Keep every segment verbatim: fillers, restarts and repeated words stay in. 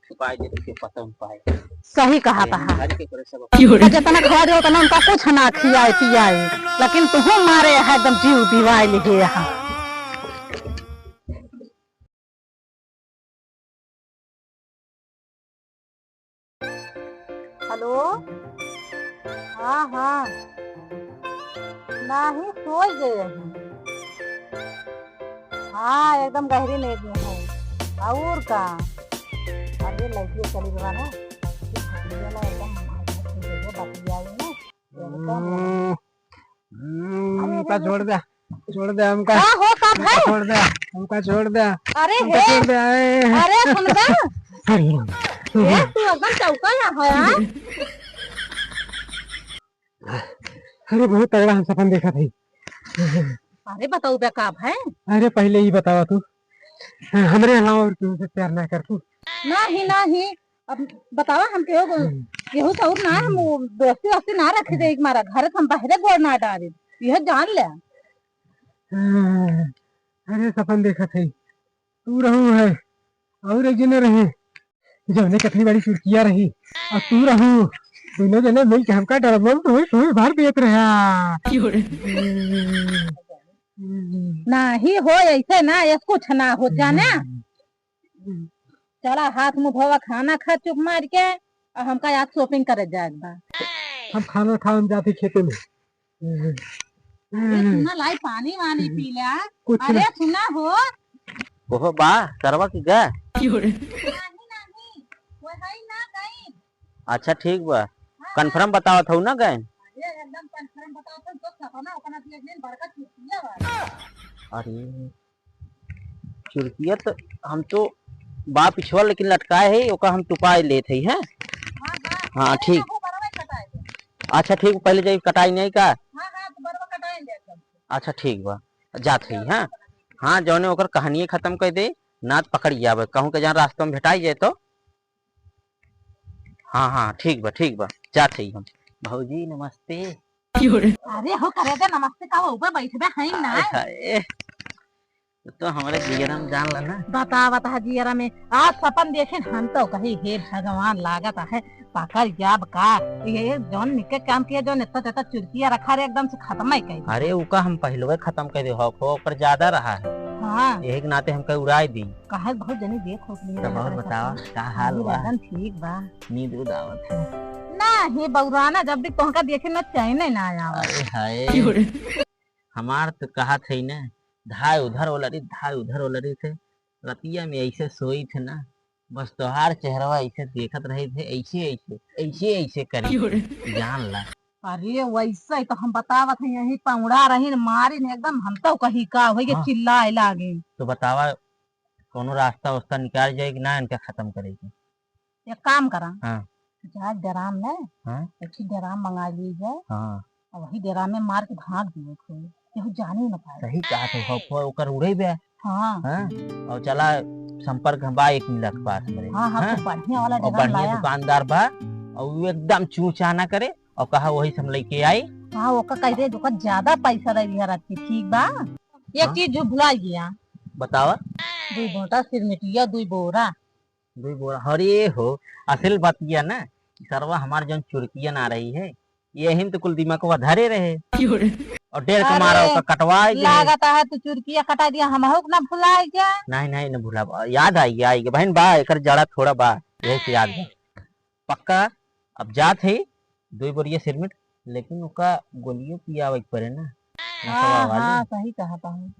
छुपाए दे, तो क्यों पता उन पाए। सही कहा था। घर के करे सब। क्यों रे? जेतना खवा दे, उतना उनका कुछ ना खियाए पियाए, लेकिन तुहू मारे है एकदम जीव दिवाए लिहे यहाँ। हेलो, हाँ, हाँ, नाही, सोई गए हैं। हाँ, एकदम गहरी नींद में है। और का? अरे, लड़की चली गवा ना, एकदम बतियाई ना, एकदम। हम्म, हम्म, अरे, हमका अरे, छोड़ दे, छोड़ दे हमका। का हो, का हमका भाई? छोड़ दे, हमका छोड़ दे। अरे हमका हे, छोड़ दे, आए। अरे सुन बे। अरे राम। ए, तू एकदम चौका ना हो यार। अरे बहुत तगड़ा हम सपन देखा था। अरे बताओ बे का भाई? अरे पहले ही बतावा तू, हमरे अलावा और केहू से प्यार ना कर तू। नाही, नाही, अब बतावा, हम केहू, हम्म। केहू से और ना, हम वो दोस्ती वोस्ती ना रखे दे, एक मारा घर से हम बाहरे गोड़ ना डाले, यह जान ले। हाँ, अरे सपन देखत है, तू रहू है और एक जने रहे, जौने कितनी बड़ी चुरकिया रही, और तू रहू, दोनों जने मिल के हमका डरबो तो वही, वही भर देत रहा। क्यों रे? हम्म। नाही हो, ऐसे ना, ऐसे कुछ ना हो जाने। हम्म। चला हाथ मुंह धोवा, खाना खा चुप मार के, और हमका आज shopping करे जाए बा। हम खाना खाए हम जाते खेते में। अरे सुना लाई, पानी वानी पी ला। कुछ अरे ना। सुना हो। ओहो बा, सरवा की गा? नाही, नाही, वो है ना गई। अच्छा ठीक बा। हाँ। Confirm बतावत हूँ ना गए? अरे एकदम confirm बतावत हूँ, तो सपना ओपना दिए दिन बड़का चुटिया बा। अरे चुरकिया तो हम तो बा पिछवा लेकिन लटकाए है, ओका हम टुपाए लेत है, हैं? हाँ, हाँ। हाँ, अरे, ठीक। वो बरवा कटाए दे। अच्छा, ठीक, पहले जाई कटाई नहीं का? हाँ, हाँ, तो बरवा कटाए दे एकदम। अच्छा, ठीक बा, जात है, हाँ? हाँ, जौने ओकर कहानिये खत्म कर दे, नात पकड़ जावे, कहूँ के जहाँ रास्ता में भेटाई जाए तो। हाँ, हाँ, ठीक बा, ठीक बा, जात है हम। भौजी, नमस्ते। अरे हो करे दे, नमस्ते का हो, ऊपर बैठबे है ना। हाय, हाय। तो हमरे जियरा में जान ला ना। बता, बता, जियरा में। आज सपन देखे हम तो कही, "हे भगवान, लागत है पकड़ जाब का।" ये जौन निके काम किया, जौन इतना ज्यादा चुरकिया रखा रे, एकदम से खत्म ही कर दे। अरे, उका हम पहलवे खत्म कर दे, हौफ ओकर ज्यादा रहा है। हाँ। यही के नाते हमका उड़ाए दी। काहे बहुत जनी देख होत नहीं तो रहे बहुत ओकरे बतावा, साथ में। का हाल अरे बा? एकदम ठीक बा। नींद उद आवत है। ना, हे बौराना, जब भी तोहका देखे ना, चैन ना आवा। अरे हाय। क्यों रे? हमार तो कहत है ना, धाय उधर ओलरी, धाय उधर ओलरी थे। रतिया में ऐसे सोई थे ना, बस तोहार चेहरवा ऐसे देखत रहे थे, ऐसे, ऐसे, ऐसे, ऐसे करी। क्यों रे? जान ला। अरे वैसे ही तो हम बतावत है, यही पौड़ा रही न, मारी न एकदम, हम तो कही का होई के हाँ। चिल्लाए लागे। तो बतावा, कौनो रास्ता उस्ता निकाल जाए कि ना इनका खत्म करे के? एक काम करा, हाँ। जा ड्राम में, हाँ। एक ठे ड्राम मंगा ली जाए, हाँ। और वही ड्राम में मार के भाग दिए थे, केहू जाने न पाए। सही कहा थे, हो, हो, ओकर उड़े बे। हाँ। हाँ? और चला संपर्क में बा एक मिला के पास हमरे। हाँ, हाँ, हाँ? खूब बढ़िया वाला और ड्राम बढ़िया लाया। दुकानदार बा, और वो एकदम चूचा ना करे, और कहा वही से हम लेके आई। हाँ, ओका कह दे, ओका ज्यादा पैसा दे दिया रात के, ठीक बा? एक हाँ? चीज जो भुला गया। बतावा। दुई बोरा सिरमिटिया, दुई बोरा। दुई बोरा, अरे हो, असल बात यह ना कि सरवा हमार जौन चुरकिया ना रही है, यही में तो कुल दिमागवा धरे रहे। क्यों रे? और डेढ़ के मारा अरे, ओका कटवाए दे। लागत है तू चुरकिया कटा दिया, हमहू के ना भुलाए गया। नहीं, नहीं, ना भुलाब, याद आई, आई गया बहन, बा, एकर जड़ा थोड़ा बा, यही से याद बा। पक्का, अब जात है, दुई बोरिया सिरमिट, लेकिन ओका गोलियों पियावे के पड़े ना, हाँ, नसवा वाली। हाँ, सही कहा था।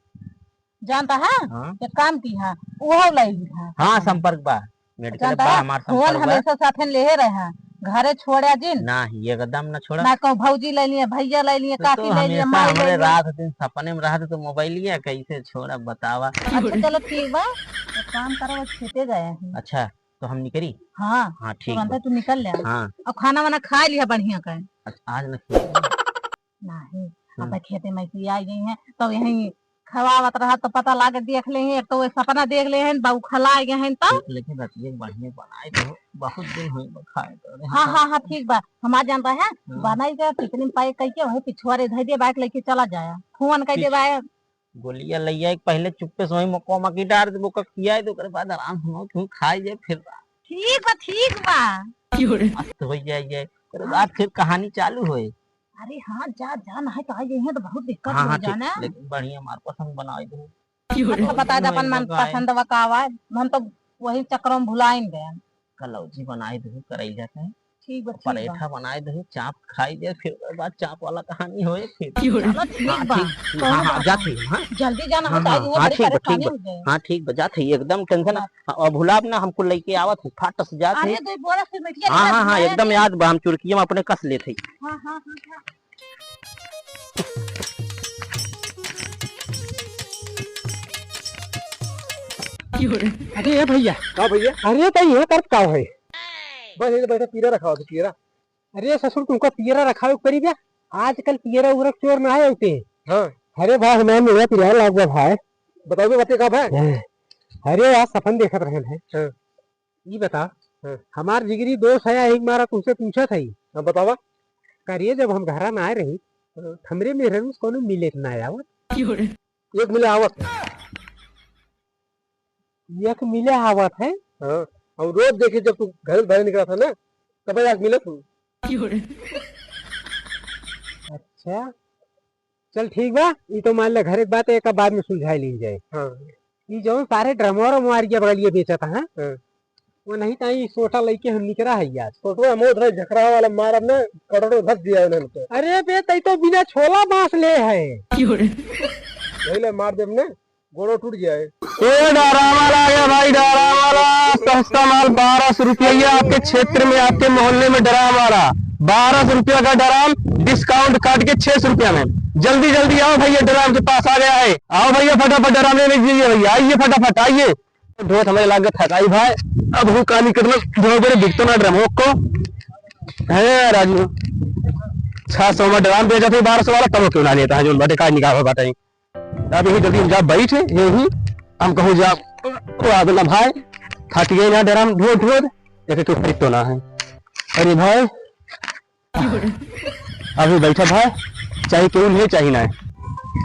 जानता है? हाँ। एक काम की है, ओहो लाई ली है। हाँ, संपर्क बा। मेडिकल जानता बा, है? हमार फोन संपर्क बा। हमेशा साथे लेहे रहे हैं। घरे छोड़ा जिन। ना, एकदम ना छोड़ा। ना कहूँ भौजी ले लिए, भैया ले लिए, तो, काकी तो ले लिए, हमेशा माई ले हमरे लिए। रात दिन सपने में रहत तो मोबाइल लिया, कैसे छोड़ा बतावा। अच्छा, चलो ठीक बा। एक काम करो, वो खेते गए हैं। अच्छा, तो हम निकली? हाँ, हाँ, ठीक तुरंत बा। तू निकल ले। हाँ। और खाना वाना खा लिया बढ़िया का। अच्छा, आज न खिया। नहीं, हम्म। अब खेते में से आई गई हैं, तो यहीं खवावत रहा तो पता लागे देख ले हैं, एक तो वो सपना देख ले हैं, बौखला गए हैं तो। ले-, लेकिन रतिया बढ़िया बनाए तो, बहुत दिन हुए बा खाए तो। अरे हाँ, हाँ, हाँ, हाँ, ठीक बा, हम आ जान रहे हैं, हाँ। बनाई के कितने में पाए कह के वहीं पिछुआरे धर दे, बाइक लेके चला जाए, फोन कर दे पिछ-, बाए। गोलियां ले आए, पहले चुप्पे से वहीं मकवा मकी डार दे, ओका खियाए दे, ओकरे बाद आराम से तू खाए जाए, फिर ठीक बा, ठीक बा। मस्त होइ जाए, ये। अरे, बात फिर कहानी चालू होए। अरे हाँ, जा, जा, नहीं तो आ जाइए तो बहुत दिक्कत हाँ, हो हाँ, ठीक, जाना। लेकिन बढ़िया हमार पसंद बनाए दे। अच्छा, बता दे अपन मन पसंद बा का आवाज, हम तो वही चक्कर में भुलाइन दे। कलौजी बनाए दे, करैला के। ठीक बा, ठीक बा। परेठा बनाए दे, चाप खाई दे, फिर ओकर बाद चाप वाला कहानी होए फिर। चलो, ठीक बा। हाँ, ठीक, हाँ, हाँ, जात ही, हाँ। जल्दी जाना हाँ, होता है, हाँ, वो हाँ, बड़ी ठीक बा, ठीक परेशानी बा। हो जाए। हाँ, ठीक बा, जात ही, एकदम tension हाँ। हाँ, और भुलाब ना, हमको लेके आवत है, फाट से जात अरे, है। दो बोरा सिमटिया हाँ, लेके हाँ, हाँ, आया एकदम नहीं। याद बा, हम चुरकिया में अपने कस लेत है। हाँ, हाँ, हाँ, हाँ। अरे ए भैया। का भैया? अरे त इहाँ करत का है? बस ये बैठा, पियरा रखावा, पियरा। अरे ससुर, तुमका पियरा रखावे के पड़ी बे। आजकल पियरा उरा के चोर ना आए होते। हाँ। अरे भाई, हमारे मुँह पियरा लाग गया भाई। बताओ बे, बातें का भाई? अरे यार, सपन देखत रहन है। हाँ। ई बता, हाँ। हमार जिगरी दोस्त है, यही मारा तुमसे पूछत है। हाँ, बतावा। करिए, जब हम घरा ना आए रही, हाँ। हमरे मेहरारू से कोनो मिले के ना आवत। एक मिले आवत है। एक मिले आवत है? हाँ, हम रोज देखे, जब तू घर से बाहर निकला था ना, तब एक मिलत हूँ। अच्छा, चल ठीक बा, ई तो मान ले घर एक बात, एक बाद में सुलझाई ली जाए। हाँ। ई जौन सारे ड्रमवा रमवा आरिया बगलिए बेचत हैं, हाँ। वो नहीं ताई सोटा लइके हम निकरा है यार। सोटवा मोट है, झखरा वाला मारब ना, करोड़ों धस दिया उन्होंने तो। अरे बे, तई तो बिना छोला बांस ले है। वही ले मार देब ना, गोड़ो टूट जाए। ए ड्राम वाला आ गया भाई, ड्राम वाला। सस्ता माल बारह सौ रुपया, ये आपके क्षेत्र में, आपके मोहल्ले में ड्राम वाला। बारह सौ रुपया का ड्राम, discount काट के छह सौ रुपया में। जल्दी जल्दी आओ भैया, ड्राम के पास आ गया है। आओ भैया, फटाफट ड्राम ले लीजिए भैया, आइए फटाफट, आइए। ढोत हमें लाग थकाई भाई, अब हूँ का निकलना, ढोत बड़े बिकतो ना ड्राम को। है राजू, छह सौ में ड्राम बेचत है, बारह सौ वाला, तब क्यों ना लेता है, जो बाटे काज निकाल बाटे। अब यही जल्दी हम जा बैठे, यही हम कहूँ जा, वो आवे ना भाई, थक गए ना डराम ढोर ढोर, एक तो खरीद तो ना है। अरे भाई, अभी बैठा भाई, चाहे केहू नहीं, चाहे ना।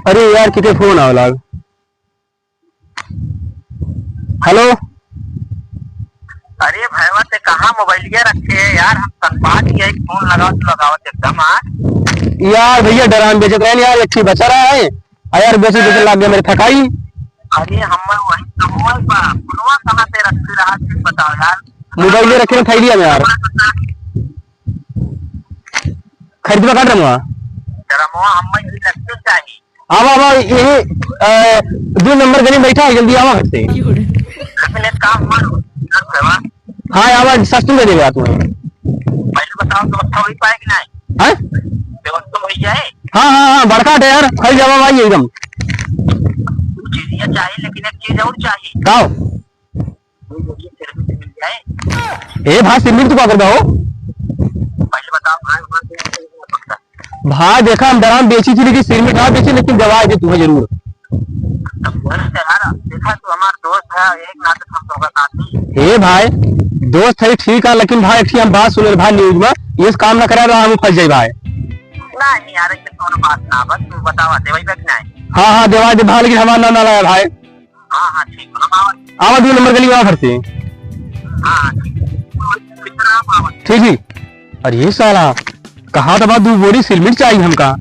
अरे यार, किते फोन आवे लाग। हेलो। अरे भैया, ते कहाँ मोबाइलिया रखे है यार? हम तनपात ही है, फोन लगावत लगावत एकदम आज। यार भैया, डराम बेचत रहे यार, एक ही बचा रहा है। आ यार, बेचे बेचे लाग गया मेरे थकाई। अरे हम वही तो मोबाइल पर, फोनवा कहाँ पे रखे रहा, तुम बताओ यार। मोबाइल में रखे, थैलिया में यार। खरीदबा का ड्रमवा? ड्रमवा हम यही रखे चाहिए। आवा, आवा, यही, अ, दो नंबर गली में बैठा है, जल्दी आवा घर से। लेकिन एक काम करो, इधर से आवा। हाँ, आवा, सस्ती दे देगा तुम्हें। पहले बताओ, व्यवस्था हो पाए कि नहीं? हाँ? व्यवस्था हो जाए? हाँ, हाँ, हाँ, बड़का है यार, फैल जावा भाई एकदम। दो चीजें चाहिए, लेकिन एक चीज और चाहिए। का? ए भाई, सिरमिट तू का करबा हो? पहले बताओ भाई, वहाँ से पकड़ा। भाई, देखा, हम ड्राम बेची थी, लेकिन सिरमिट ना बेची, लेकिन दवाई दे तुम्हें जरूर। तब बोल रहे यार, देखा, तू हमारा दोस्त है, एक नाते हम तो होगा साथी। ए भाई, दोस्त है, ठीक है, लेकिन भाई, एक ठे हम बात सुने भाई, न्यूज में, ये काम ना करे रहा, हम फंस जाए भाई। नहीं यार, ऐसे कोनो बात ना, बस तू बतावा, देवाई बा कि नहीं? हाँ, हाँ, देवाई दे भाई, लेकिन हमारा नाम ना लाया भाई। हाँ, हाँ, ठीक बा, हम आवत। आवा, दो नंबर गली में आवा घर से। हाँ, हाँ, ठीक। ठीक ही। अरे ये साला, कहा था बात, दो बोरी सिरमिट चाहिए हमका।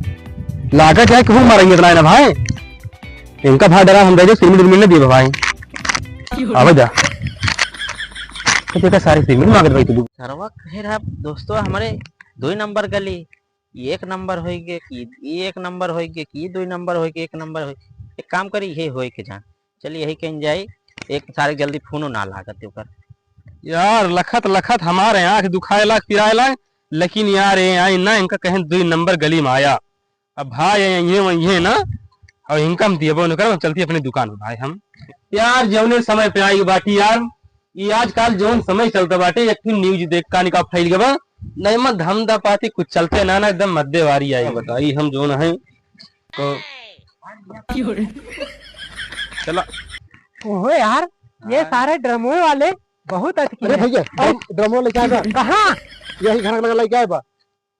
लागत है कि वो मरेंगे इतना है ना भाई। इनका भाई डरा हम दे दे, सिरमिट उरमिट नहीं दिए भाई। आवा जा। तो देखा सारे सिरमिट मांगत भाई तू। सरवा कहे रहा दोस्तों, हमारे दो ही नंबर गली। ई एक नंबर होई गे कि, ई एक नंबर होई गे कि, ई दुई नंबर होई गे, एक नंबर होई। एक काम करी, इहे होई के जा। चलिए, यही कहीं जाई। एक सारे जल्दी फोनो ना लागत ओकर। यार, लखत लखत हमारे आँख दुखाए लाग, पिराए लाग, लेकिन यार, ये आई ना, इनका कहें दुई नंबर गली में आया। अब भाई, ये, ये, ये ना, और इनका हम दियबो न करब, चलती अपनी दुकान में भाई हम। यार, जौने समय पे आई बाटी यार, ई आजकल जौन समय चलता बाटे, एक ठो न्यूज देख का निका फैल गवा, नहीं मत धंधा पाती कुछ चलते ना, ना एकदम मद्दे वारी आई। बताई हम जौन है तो चला। ओहो यार, ये हाँ। सारे ड्रमवे वाले बहुत अटकी अरे हैं। भैया, और ड्रम, ड्रमवा लेके आए बा। कहाँ? यही घर लगा लेके आए बा।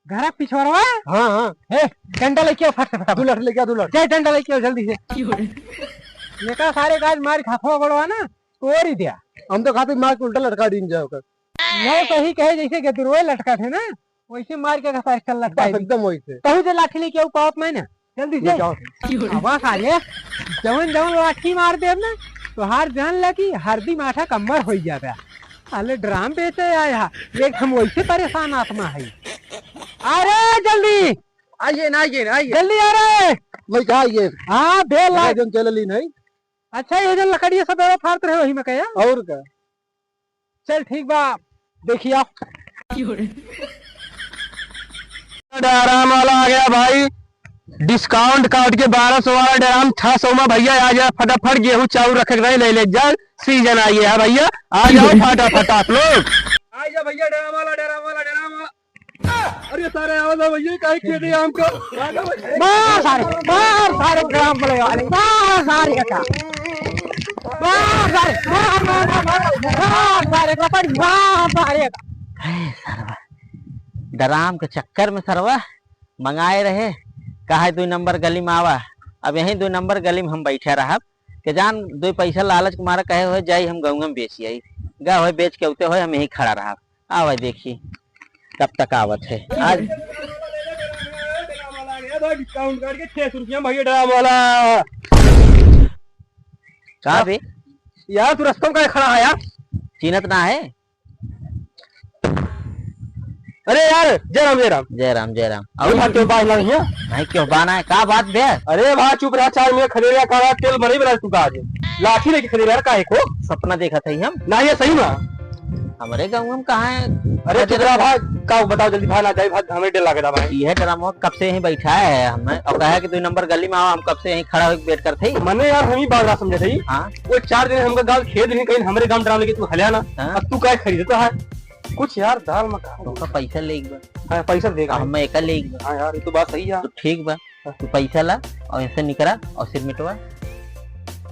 घर पिछोरवा? हाँ, हाँ। हे, डंडा लेके आओ फट से फटाफट। दो लठ लेके आओ, दो लठ। जा डंडा लेके आओ जल्दी से। ये का सारे गाज मार खाफो गड़वा ना। तोरी द्या। हम तो खाते मार के उल्टा लटका दीन जाए ओकर। नहीं, सही कहे, जैसे गदुरवे लटका थे ना, वैसे मार के घसास कर लटका बस दी। एकदम वैसे। कहूँ जे लाठी लेके आऊ पावत नहीं ना, जल्दी ये से। क्या होता है? आवा सारे, जवन जवन लाठी मार देब ना, तोहार जान ला कि हरदी माठा कम्मर होई जाबे। साले ड्राम बेचे आया, एक हम वैसे परेशान आत्मा है। अरे जल्दी। आइए ना, आइए ना, आइए। जल्दी आ रे। मैं कहा आइए। हाँ, बेल अरे ला। जन चले ली नहीं। अच्छा, ये जो लकड़ी सब है, फाड़त रहे वही में का? और का? चल ठीक बा, देखिया। ड्राम वाला आ गया भाई, डिस्काउंट काट के बारह सौ वाला ड्राम छह सौ में भैया आ जाए, फटाफट गेहूं चाउर रखे के रहे, ले ले जाए, सीजन आ गया है भैया, आ जाओ फटाफट आप लोग। आ जा भैया, ड्राम वाला, ड्राम वाला, ड्राम वाला। अरे सारे, आओ ना भैया, काहे खेदे हमको? आ जा भैया। मार सारे, मार सारे, ड्राम वाले, मार सारे का। मार सारे, मार, मार, मार, मार, मार सारे, रपट, मार सारे। हे सरवा, ड्राम के चक्कर में सरवा मंगाए रहे, कहा दुई नंबर गली में आवा। अब यहीं दुई नंबर गली में हम बैठे रहब, के जान दुई पैसा लालच के मारा कहे होए जाई हम गउवा में बेची आई, गा होए बेच के उते होए हम यहीं खड़ा रहब। आवा देखी कब तक आवत है आज। डिस्काउंट करके छह सौ रुपया भैया ड्राम वाला। का बे? यार तू रस्ता में काहे खड़ा है यार? चिन्हत ना है? अरे यार, जय राम, जय राम। जय राम, जय राम। अरे और भाई, क्यों बाहर लग गया? नहीं, क्यों बाना है? का बात बे? अरे भाई, चुप रहा, चार मिनट खदेड़ रहा, कहा तेल मरे बना तू का आज? लाठी लेके खदेड़ रहा, काहे को? सपना देखा था ही हम। ना, ये सही ना। हमारे गाँव में कहाँ है? अरे चुप रहा भाई, का बताओ जल्दी भाई, ना जाए भाई, हमें डर लग रहा भाई। यह ड्रामा कब से यहीं बैठा है हमें, और कहा कि दो नंबर गली में आओ, हम कब से यहीं खड़ा होके वेट करते ही। मने यार, हम ही बात ना समझे थे। हाँ। वो चार दिन हमका गाल खेद नहीं, कहीं हमारे गांव ड्राम लेके तू हल्या ना। हाँ। अब तू काहे खरीदता है? कुछ यार, दाल में का तोहका पैसा लेके बा। हाँ, पैसा देगा। हम एका लेके बा। हाँ यार, ये तो बात सही है। तो ठीक बा, हाँ। तू पैसा ला और इनसे निकरा और सिरमिटवा।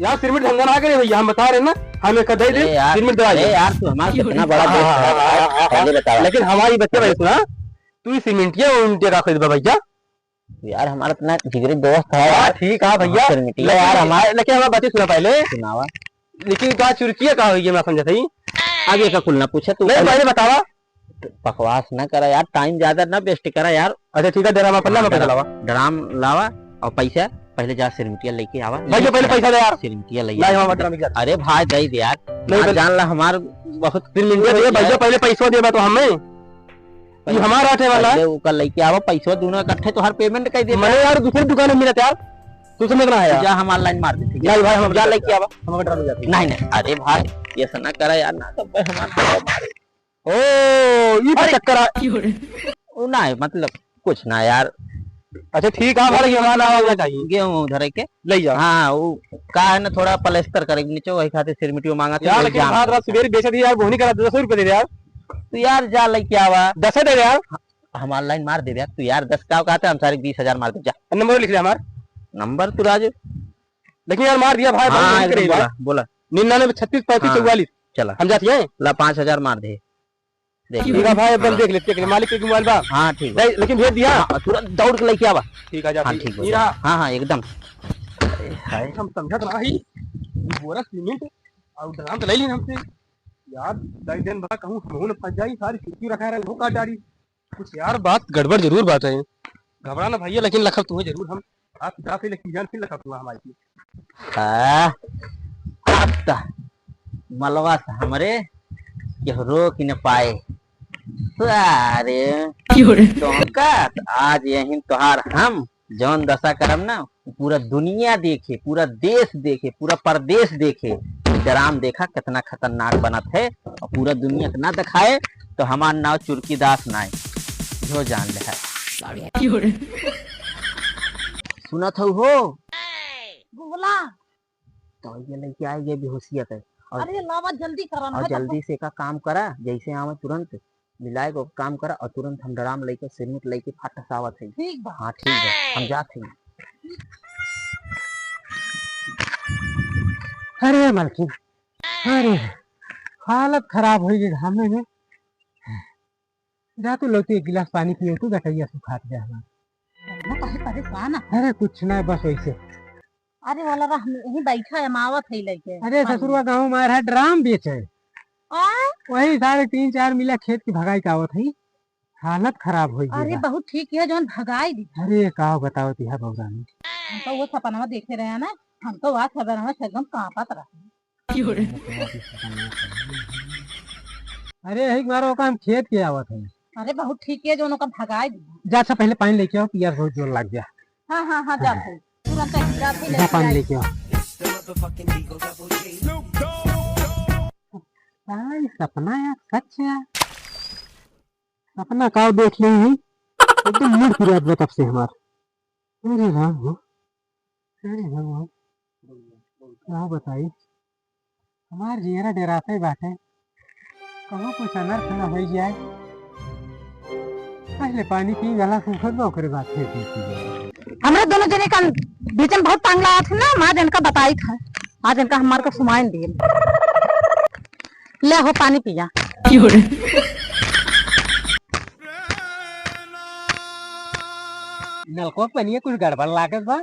यार, सिरमिट धंधा ना करे भैया, हम बता रहे ना, हम एक दे दे, ए यार, सिरमिट दे ए यार, तू हमारा कितना बड़ा दोस्त है, हाँ, हाँ, हाँ, हाँ। पहले बतावा। लेकिन हमारी बच्चे भाई सुना, तू ही सिरमिटिया और उनके का खरीदबा भैया? यार, हमारा इतना जिगरी दोस्त है हाँ, यार। ठीक है भैया। फिर मिट्टी लेकिन यार, हमारे, लेकिन हमारे बच्चे सुना पहले। सुनावा। लेकिन का चुरकिया का होई, ये मैं समझा थी। आगे का कुल ना पूछे तू। नहीं, पहले बतावा। बकवास ना करा यार, टाइम ज्यादा ना वेस्ट करा यार। अच्छा, ठीक है, ड्रामा पन्ना हाँ, में पैसा ड्रा-, लावा। ड्राम लावा और पैसा पहले जा सिरमिटिया लेके आवा। भैया, पहले पैसा दे यार। सिरमिटिया लेके नहीं, आवा। हम ड्राम लेके जाते। अरे भाई, दे दे यार। नहीं, ना पहले जान ला, हमार बहुत सिरमिटिया भैया, भैया, पहले पैसा देबा तो हमें। ये हमारा आटे वाला है। पहले ओकर लेके आवा, पैसवा दोनों इकट्ठे तोहार पेमेंट कर दे। मने यार दूसरे दुकान में मिलत यार, तू समझ ना आया। जा हमार लाइन मार दे, ठीक है? नहीं भाई, हम जा लेके आवा। हम ड्राम जाते हैं। नहीं, नहीं, अरे भाई, ऐसा ना करा यार, ना तो भाई हमार पैसा मारे। ओ, ये तो अरे! चक्कर आ- क्यों रे? ओ, नहीं, मतलब, कुछ ना यार। अच्छा, ठीक है, हमारे यहाँ ना होना चाहिए। गेहूं उधर है के? ले जाओ। हाँ, वो का है ना, थोड़ा प्लास्टर करे नीचे, वही खातिर सिरमिटियो मांगा था, यार, वही लेकिन जाम भात था। रात सुबेरे बेचे थे यार, बोहनी करा, दो सौ रुपये दे दे यार। तो यार, जा लेके आवा। दस दे दे यार। ह-, हमार लाइन मार दे यार, तू यार, दस का कहते, हम सारे बीस हजार मार दे, जा। नंबर लिख ले हमार। नंबर तू राजू। लेकिन यार, मार दिया भाई, हाँ, भाई, एकदम करे बोला, यार। बोला। निन्यानवे छत्तीस पैंतीस हाँ, चौवालीस। चला। हम जाती हैं। ला, पाँच हजार मार दे। देख ठीक है भाई, अपन हाँ। देख ले, देख ले, मालिक के मोबाइल बा। हाँ, ठीक बा। दे, लेकिन भेज दिया। हाँ, तुरंत दौड़ के लेके आवा। ठीक है, जा, हाँ, ठीक। ठीक बा। हीरा। हाँ, हाँ, एकदम। अरे, हाय। हम समझत रहा ही, बोरा सीमेंट और ड्राम तो ले ली हमसे। यार, दस दिन बाद कहूँ हमहू न फंस जाई, सारी छुट्टी रखा रहे, वो काट डारी। कुछ यार, बात गड़बड़ जरूर बात है। घबरा ना भैया, लेकिन लखब तुम्हें जरूर हम आप जाते लेकिन जान फिर लखब तुम्हें हमारी। हाँ, अब त मलवा से हमरे केहू रोक न पाए। सारे क्यों रे? तोहका त आज यहीं तोहार हम जौन दशा करब ना, पूरा दुनिया देखे, पूरा देश देखे, पूरा परदेश देखे। ड्राम देखा कितना खतरनाक बनत है और पूरा दुनिया के ना दिखाए तो हमार नाव चुरकी दास नाय, जो जान ले है। क्यों रे? सुनत हऊ हो? बोला। तो ये लेके आए ये बेहोशिया के। और अरे लावा जल्दी करा ना, और तो जल्दी से का काम करा, जैसे आवे तुरंत मिलाए को काम करा और तुरंत हम ड्राम लेके सिरमिट लेके फट से आवत है। ठीक बा। हाँ ठीक है, हम जात हैं। अरे मलकिन, अरे हालत खराब हो गई घामे में। जा तू लोटी एक गिलास पानी पियो तू, गटैया सुखात जा हमार। ना काहे परेशान है? अरे कुछ ना, बस वैसे। अरे वाला रह, हम यहीं बैठा है, हम आवत है लेके। अरे पानी। ससुरवा गाँव में आ रहा है, ड्राम बेचे। आ? वही सारे तीन चार मिला खेत की भगाई का आवत है। हालत खराब होइ गई अरे बा। बहुत ठीक है, जौन भगाई दी। अरे का बताओ तिहा बौरानी। हम तो वो सपनवा देखे रहे हैं ना, हम तो वह सपनवा से एकदम कांपत रहे। अरे यही मारो का हम खेत के आवत है। अरे बहुत ठीक है, जौन ओका भगाई दी। जा अच्छा पहले पानी लेके आओ, पियास बहुत जोर लग गया। हाँ, हाँ, हाँ, जात है। तुरंत जात है, जा लेके पानी आई। लेके आओ। भाई सपना यार, सच यार। सपना का देख ले ही, एकदम मूड पिरात बा तब से हमार। अरे राम हो, अरे राम हो, का बताई, हमार जियरा डेराते बाटे, कहूँ कुछ अनर्थ न होइ जाए। पहले पानी पी गला सूखत बा, ओकरे बाद फिर पी पी जाए। हमरा दोनों जने का बीच में बहुत तंग लागत है ना, माँ जन का बताई था, आज इनका हमार का सुमाइन दिए। ले हो पानी पिया। नलको के पनिया कुछ गड़बड़ लागत बा।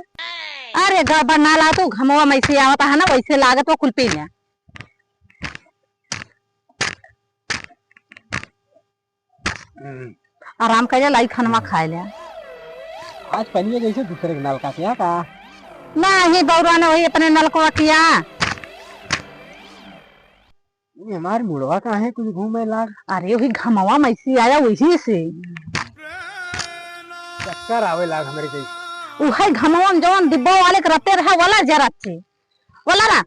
अरे गड़बड़ ना लागत, उ घमवा में ऐसे आवत है ना, वैसे लागत बा कुल पी ले। हम्म। आराम कर ले, लाई खानवा खाए ले। आज पनिया जैसे दूसरे के नलका से है का? नहीं, बौरा ने वही अपने नलकवा किया। ये हमार मुड़वा काहे कुछ घूमे लाग? अरे, वही घमवा में ऐसी आया, वही से। चक्कर आवे लाग हमरे जैसे। उहे घमवा में जौन डिब्बा वाले के रहते रहा, वाला जरा चे। वाला ना।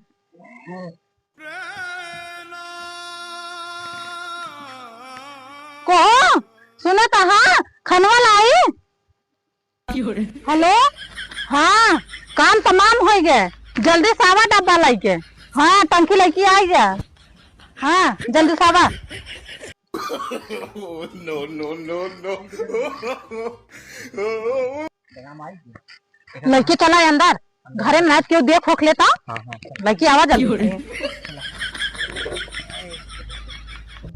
कहो, सुनत हा, खनवा लाई? हेलो, हाँ, काम तमाम होइ गए, जल्दी से आवा डब्बा लइके। हाँ, टंकी लइके आ गया। हाँ, जल्दी से आवा। No, no, no, no। लइके चला अंदर, घरे में नाच केहू देख होख लेता। हाँ, हाँ। लइके आवा जल्दी से।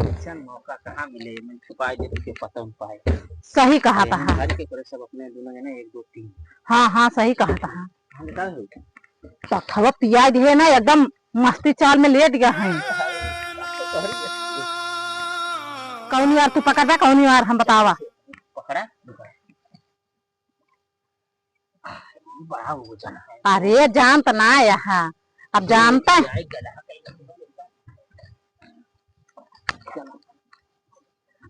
ऐसा मौका कहाँ मिले, मैं छुपाए दे तो के पता न पाए। सही कहा था। घर के करे सब अपने दोनों जने एक दो तीन। हाँ, हाँ, सही कहा था। हम का हो? तथवा पिया दिए ना, एकदम मस्ती चाल में लेट गया है। कौन यार तू पकड़ रहा, कौन यार हम बतावा। पकड़ा? बड़ा वजन है। अरे, जानत ना यहाँ, अब जानता है।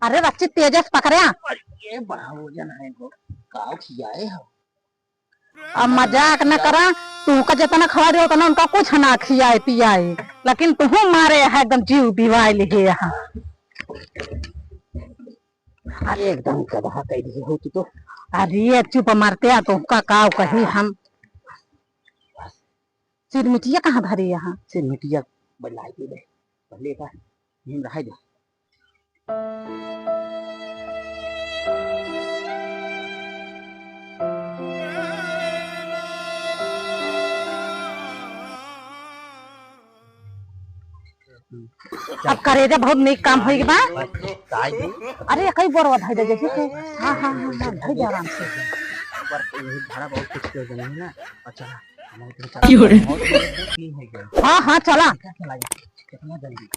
अरे, रच्ची तेजस पकड़े। अरे, ये बड़ा वजन है, वो काव खियाए हो? अब मजाक न करा, तू का जितना खवा दे, उतना उनका कुछ ना खियाए पियाए, लेकिन तू मारे है एकदम जीव बिवाए लिहे यहाँ। अरे एकदम गधा कह दिए हो तू तो। अरे चुप मरते आ, तो का काव कही हम। सिरमिटिया कहाँ धरी यहाँ? सिरमिटिया बदलाई दे दे। पहले का हम रहा दे। अब करेजा बहुत नीक काम होई बा। काय जी? अरे, कई बोरवा धइ दे, देखी के। हाँ, हाँ, हाँ, हाँ, धइ दे आराम से। पर वही भाड़ा बहुत कुछ कर देना है ना। अच्छा, हम तो चला। क्यों रे? बहुत की है क्या? हाँ, हाँ, चला। कितना जल्दी?